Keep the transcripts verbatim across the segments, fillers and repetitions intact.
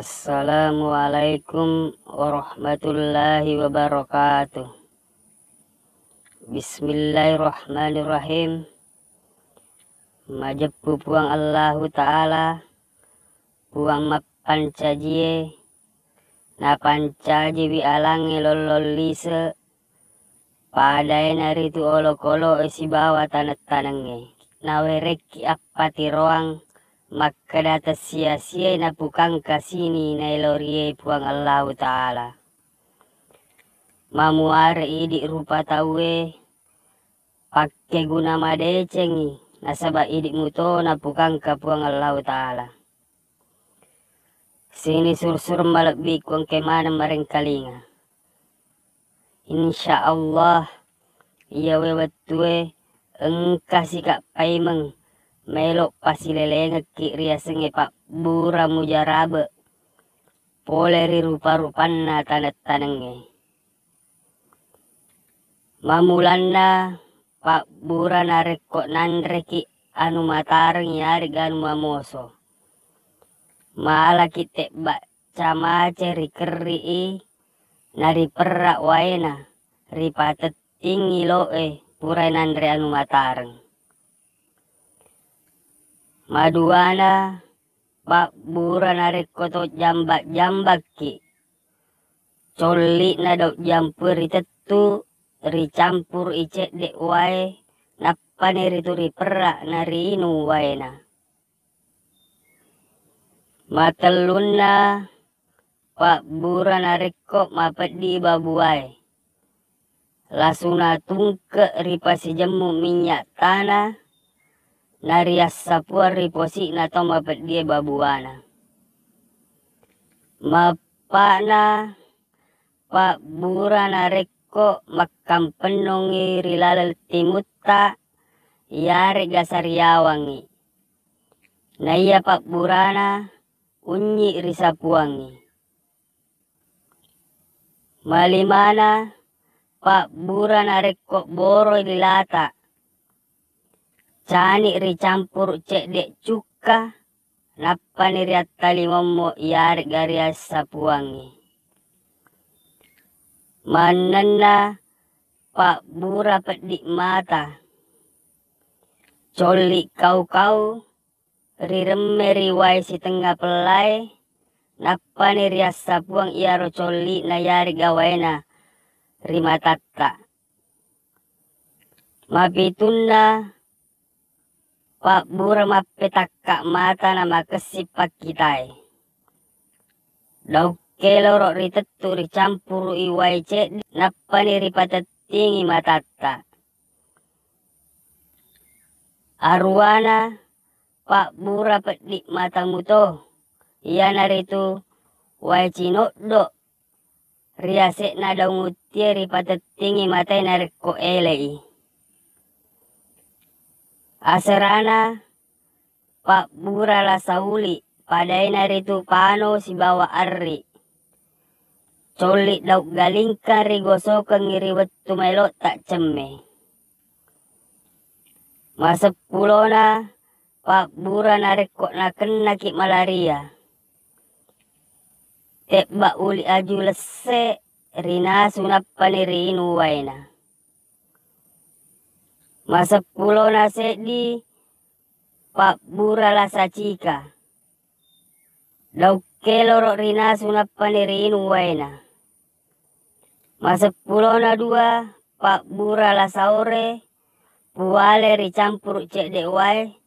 Assalamualaikum warahmatullahi wabarakatuh. Bismillahirrahmanirrahim. Majeppu Puang Allahu Ta'ala, Puang mappancajie, napancajiwi alangnge lollong lise, padaena ritu olokoloe sibawa taneng-tanengnge. Nawerekki appatiroang makkeda tessiasiai napukangka sini naelorie Puang Allahu Ta'ala. Mamuare idi rupa tauwe pakkeguna madecengngi, nasaba idi muto napukangka Puang Allahu Ta'ala. Sini sur-sur malebbiku engke maneng marengkalinga. Insya Allah, iyawe wettue engka sikak paimeng melo pasilelengekki riasengnge pabbura mujarabe pole ri rupa-rupanna taneng-tanengnge. Mamulanna pabbura narekko nanreki anu matareng yaregga anu mamoso. Malaki tebba camace rikerri'i nariperra waena, ripatettingngi lo'e pura nanre anu matareng. Maduana pabbura narekko to jamba-jambakki, colli'na daung jampue ritettu, ricampurui cedde wae, nappani ritu riperra nariinung waena. Matellunna pabbura narekko mapeddi babuae, lasuna tungke ripasijemmu minyak tana, nariassapuang ri posi'na tau mapeddie babuana. Mappa'na pabbura narekko makkampennongngi ri laleng timutta, iyaregga sariawangngi. Naiya pabburana unnyi risapuangngi. Malimana pabbura narekko boroi lilata, cani ricampuru cedde cukka, nappani riattalimommo iyaregga riassapuangngi. Mannenna pabbura peddi mata, colli kau-kau, riremme ri wae sitengnga pellae, nappani riassapuang iyaro colli'na yaregga waena ri matatta. Mapitunna pabbura mappetakka mata namakessing pakkitae. Daung keloro ritettu ricampurui wae cedde, nappani ripatettingi matatta. Aruwana pabbura peddi mata muto, iyanaritu wae cinoddo ri ase'na daung uttie ripatettingi matae narekko ele'i. Aserana pabbura lasa uli, padaena ritu pano sibawa arri. Colli daung galingkang rigosokengngi ri wettu maelotta cemme. Maseppulona pabbura narekko nakennaki malaria. Tebba uli aju lesse rinasu nappani riinung waena. Maseppulona seddi pabbura lasa cika. Daung keloro rinasu nappani riinung waena. Maseppulona dua pabbura lasa ore, puwale ricampuru cedde wae,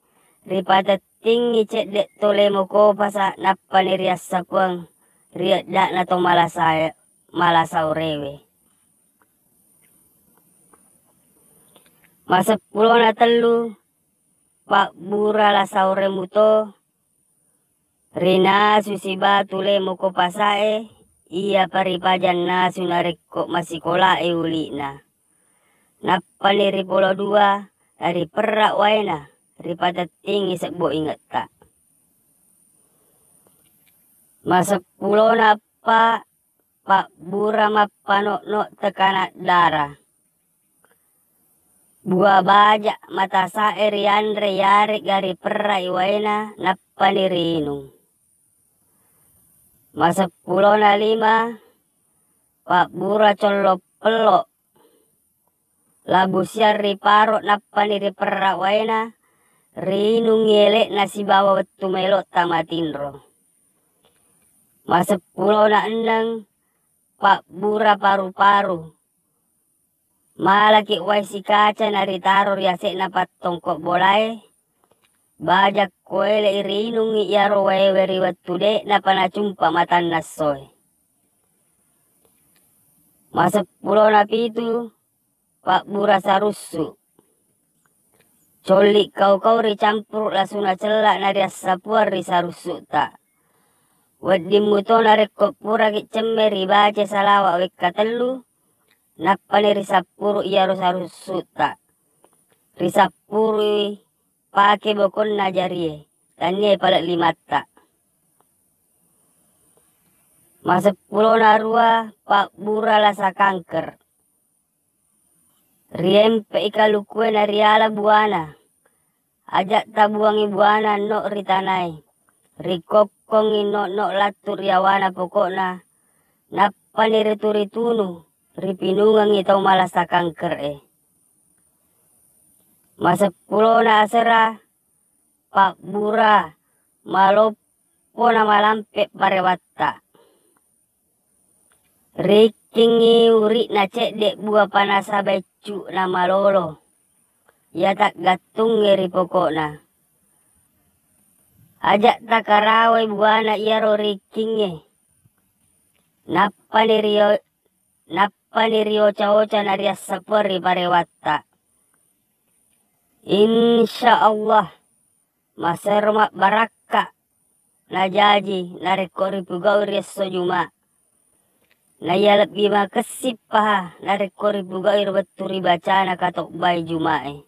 ripatettingngi cedde to lemo kopasa nappani riassapuang ri edda'na to malasa, malasa orewe. Maseppulona tellu pabbura lasa ore muto, rinasu sibatu lemo kopasae, iyapa ripajang nasu narekko masikolae uli'na. Nappani ripolo dua, riperra waena, ripatettingi sebbo ingetta. Maseppulona eppa, pabbura mappano'no tekanan dara. Buah baja matasae rianre yaregga riperrai waena nappani riinung. Maseppulona lima, pabbura collo pello. Labu siang riparo nappani riperra waena, riinungngi ele'na sibawa wettu maelo tamatinro. Maseppulona enneng, pabbura paru-paru. Malaki wae sikaca naritaro ri ase'na pattongko bolae, bajakko ele'i riinungngi iyaro waewe ri wettu de'napa nacumpa matanna essoe. Maseppulona pitu, pabbura sarussu. Colli kau-kau ricampuru lasuna cella nariassapuang ri sarussu'ta. Wedding muto narekko puraki cemme ribaca salawa wekka tellu, nappani risappuru iyaro sarussu'ta. Risappurui pake bokonna jarie, tania pale limatta. Maseppulona arua, pabbura lasa kanker. Riempe'i kalukue nariala buana. Aja tabuangi buana nok ri tanae. Rikokkongi nok-nok lattu ri awana pokokna. Nappani ritu-ritunu, ripinungengi tau malasa kanker e. Maseppulona asera, pabbura maloppo namalampe parewatta. Rikkingngi uri'na cedde bua panasa beccu namalolo. Iya taggattungnge ri pokokna. Aja takarawai buana iyaro rikkingnge. Nappani rio-, nappani rioca-oca nariassapuang ri parewatta. Insya Allah, masero mabbarakka najaji narekko ripugau ri esso Juma. Naiya lebbi makessing paha narekko ripugau ri wettu ribacana katobbai Juma'e.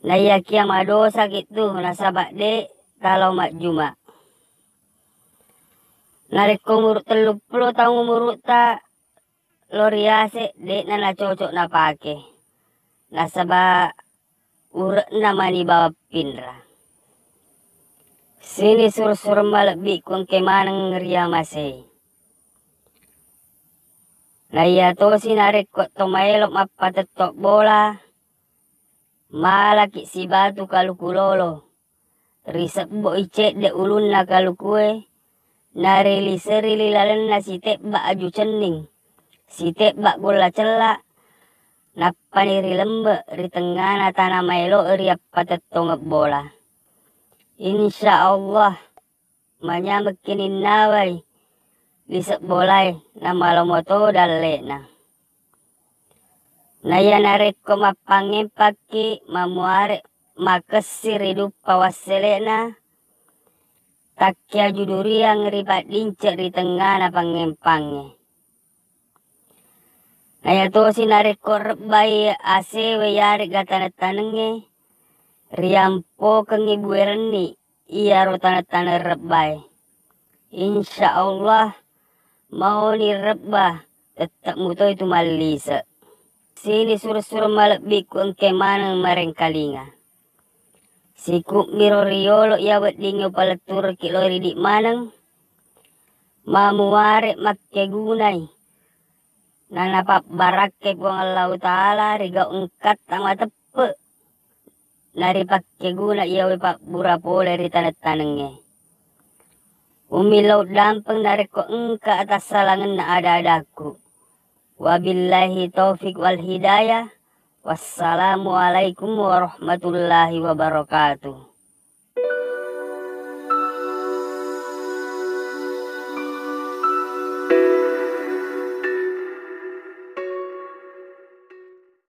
Naiyakia madosaki tu nasaba de talao majjuma. Narekko umuru telluppulo taung umurutta, lo riase de'na nacocok napake, nasaba ure'na mani bawang pinra. Sini sureng-sureng malebbiku engke maneng riamasei. Naiya tosi narekko to maelo mappatetto bola, malaki sibatu kaluku lolo. Risebbo'i cedde ulunna kalukue, nariliseri ri lalenna sitebba aju cenning, sitebba golla cella, nappani rilembe ri tengngana tana maelo riappatettongeng bola. Insya Allah, manyamekki ninnawai lise bolae, namalomo to dalle'na. Naiya narekko mappangngempakki, mamuare makessing ri duppa wassele'na, takkiaju duriang ripaddince ri tengngana pangngempangngé. Naiya tosi narekko rebbai aséwé iyaré'ga taneng-tanengngé, riampokengngi buwérenni iyaro taneng-taneng rebbaé. Insya Allah, mauni rebba, tette mutoi tu mallise. Sini sureng-sureng malebbiku engkaé maneng maréngkalinga. Sikummiro riyolo iya weddingngé upaletturekki lao ri idi maneng, mamuare makkegunai, nanapabbarakkai Puang Allahu Ta'ala ri gau engkatta mateppe, naripakkeguna iyawé pabbura polé ri taneng-tanengngé. Umillau dampeng narekko engka atassalangenna ada-adakku. Wabillahi taufik wal hidayah. Wassalamualaikum warahmatullahi wabarakatuh.